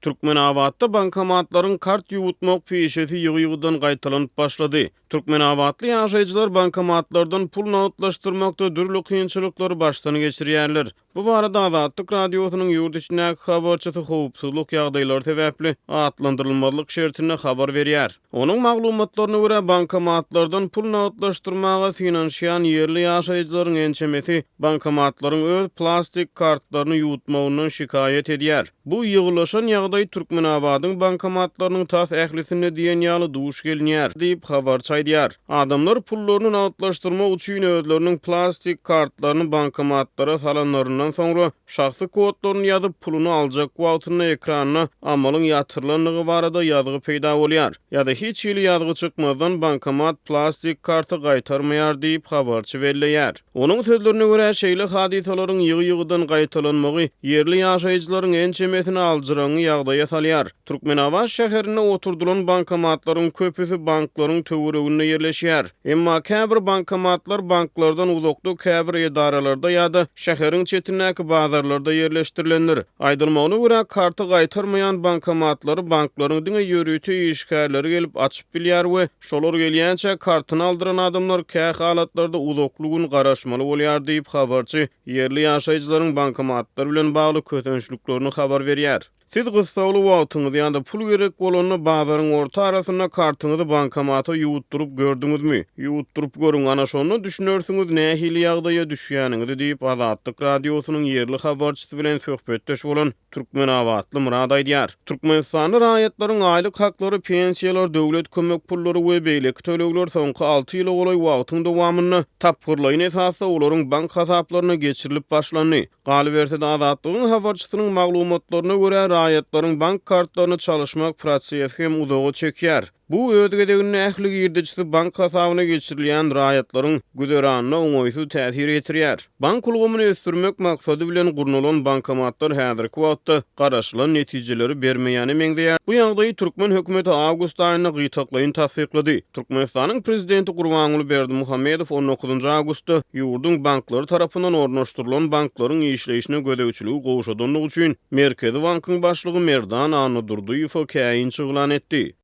Türkmenabatda bankomatlaryň kart ýuwutmak pişesi ýygy-ýygydan gaýtalanyp başlady. Türkmenabatly ýaşaýjylar bankomatlardan pul nagtlaşdyrmakda dürli kynçylyklary başdan geçirýärler. Bu barada Azatlyk Radiosynyň ýurt içindäki habarçysy howpsuzlyk ýagdaýlary sebäpli atlandyrylmazlyk şertinde habar berýär. Onuň maglumatlaryna görä, bankomatlardan pul nagtlaşdyrmaga synanyşýan ýerli ýaşaýjylaryň ençemesi bankomatlaryň öz plastik kartlaryny ýuwutmagyndan şikaýat edýär. Bu ýygylaşan ýagdaý Türkmenabadyň bankomatlarynyň tas ählisinde diýen ýaly duş gelinýär, diýip, habarçy aýdýar. Adamlar pullaryny nagtlaşdyrmak üçin özleriniň plastik kartlaryny bankomatlara salanlaryndan soňra, şahsy kodlaryny ýazyp, puluny aljak wagtynda ekranda amalyň ýatyrylandygy barada ýazgy peýda bolýar. Ýa-da hiç hili ýazgy çykmazdan bankomat plastik karty gaýtarmaýar diýip, habarçy belleýär. Onuň sözlerine görä, şeýle hadysalaryň ýygy-ýygydan gaýtalanmagy ýerli ýaşaýjylaryň ençemesini aljyraňňy ýagdaýa salýar. Türkmenabat şäherinde oturdylan bankomatlaryň köpüsi banklaryň töwereginde ýerleşýär. Emma käbir bankomatlar banklardan uzakda käbir edaralarda ýa-da şäheriň çetindäki bazarlarda ýerleşdirilendir. Aýdylmagyna görä, karty gaýtarmaýan bankomatlary banklaryň diňe ýörite işgärleri gelip açyp bilýär we şolar gelýänçä kartyny aldyran adamlar kä halatlarda uzakly gün garaşmaly bolýar diýip, habarçy ýerli ýaşaýjylaryň bankomatlar bilen bagly kösençliklerini habar berýär. Siz gyssagly wagtyňyz ýa-da pul gerek bolanda bazaryň orta arasynda kartyňyzy bankomata ýuwutdyryp gördüňizmi? Ýuwutdyryp görüň, ana şonda düşünersiňiz nähili ýagdaýa düşýäniňizi diýip, Azatlyk Radiosynyň ýerli habarçysy bilen söhbetdeş bolan türkmenabatly Myrat aýdýar. Türkmenistanda raýatlaryň aýlyk haklary, pensiýalar, döwlet kömek pullary we beýleki tölegler soňky alty ýyla golaý wagtyň dowamynda tapgyrlaýyn esasda olaryň bank hasaplaryna geçirilip başlandy. Galyberse-de, Azatlygyň habarçysynyň maglumatlaryna görä, raýatlaryň bank kartlaryny çalyşmak prosesi hem uzaga çekýär. Bu, öz gezeginde, ähli girdejisi bank hasabyna geçirilýän raýatlaryň güzeranyna oňaýsyz täsir ýetirýär. Bank ulgamyny ösdürmek maksady bilen gurnalan bankomatlar häzirki wagtda garaşylan netijeleri bermeýäne meňzeýär. Bu ýagdaýy türkmen hökümeti awgust aýynda gytaklaýyn tassyklady. Türkmenistanyň Prezidenti Gurbanguly Berdimuhamedow on dokuzynjy awgustda ýurduň banklary tarapyndan ornaşdyrylan banklaryň işleýşine gözegçiligi gowşadandygy üçin Merkezi bankyň başlygy Merdan Annadurdyýewe käýinç yglan etdi.